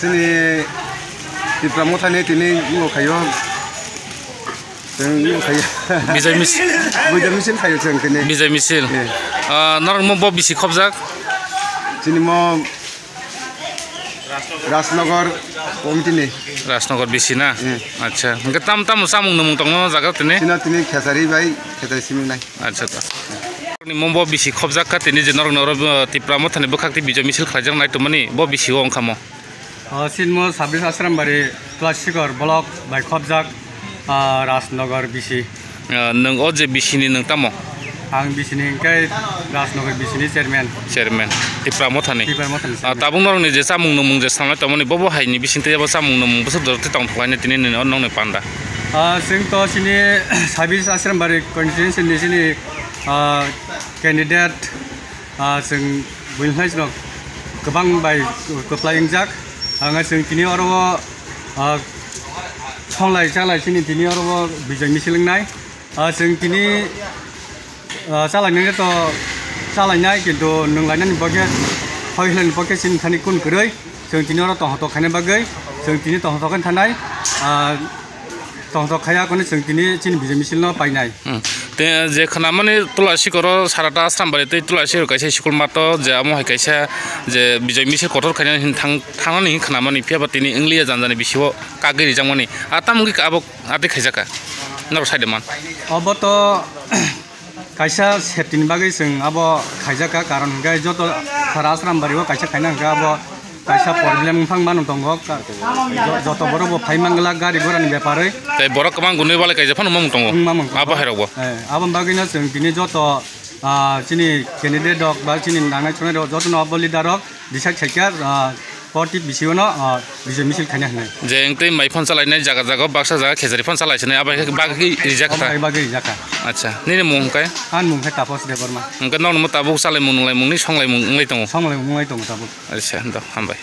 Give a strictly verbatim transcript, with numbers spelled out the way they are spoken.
Chini Tipra Mothani tini bo khayo. Chwng bo khayo. Bijay Mis- Bijay Misil khayo chwng tini. Bijay Misil. Eh. Ah, norok mo bo bisi khobjak? Chini mo Rajnagar committee ni. Rajnagar bisi na? Eh. Acha. Hwnkhe tam tam samung nung tongno jaga tini? Chino tini khesari bai, khesari siming nai. Acha ta. Ni mo bo bisi khobjak kha tini je norok norok, uh, Tipra Mothani bwkhak tei Bijay Misil khlaijak nai tongmani bo bisi o wngkha mo. O sinmo Sabis Asrambari Klasikor block bai khobjak, ah, Rajnagar bisi. Ah, nwng o je bisini nwng tamo? Ang bisini hwnkhe Rajnagar bisini chairman. Chairman, Tipra Mothani. Tipra Mothani Ah, chairman. Tabuk norokni je chamung nwngmung je sanai tongmani, bobo haini bisingtwi abo chamung nwngmung bwswk jorok twi tongthok lainai tini nini o nokni panda? Ah, chwng to chini Sabis Asrambari constituency ni chini, ah, candidate, ah, chwng buini hai chwng kwbang bai kwplai wngjak. Ang chwng tini oro o, ah, songlai chalai chini tini oro o Bijay Misil wngnai. Ah, chwng tini, ah, chalainani to chalainai, kintu nwng lainani bagwi, hoi lainani bagwi chini thani kun kwrwi. Chwng tini oro tongthok khaina bagwi, chwng tini tongthok khe thanai, ah, tongthok khaya kone chwng tini chini Bijay Misil no painai. Hmm. Te je khnamani Tulasikoro Sarata Asrambari tei Tulasikoro kaisa school mato je amo hai kaisa je Bijay Misil kotor khaina hin thang-, thangnani hin khnamani, phiya ba tini wngliya janjani bisio kagwi rijakmani. A tamo wngkha abo atwi khaijaka. Norok saide man. Obo to kaisa safety ni bagwi chwng abo khaijak kha, karon hwnkhe joto sara Asrambari o kaisa khaina hwnkhe abo kaisa problem wngphang mano tongo. Ka-, jo-, joto borok bo phai mangla gari gora ni beparwi. Tei borok kwbang gunui balai kaijak phano wngmang tongo. Wngmang tongo. Abo hai rok bo. Eh, aboni bagwi no chwng tini joto, ah, chini candidate rok ba chini nangnai chonai rok joto no abo leader rok decide khaikha, ah, forty bisi o no, ah, Bijay Misil khaina hinwi. Je wng twi mai phone chalainai jaga jaga o baksa jaga khejari phone chalai sinai abo hai khe bagwi rijak kha. Abo hai bagwi rijak kha. Acha, nini mung hwnkhe? Ani mung khe Tapos Debbarma. Hwnkhe nokni mo tabuk chalaimung nunglaimung ni songlaimung wnglai tongo? Songlaimung wnglai tongo tabuk. Acha, do, hambai.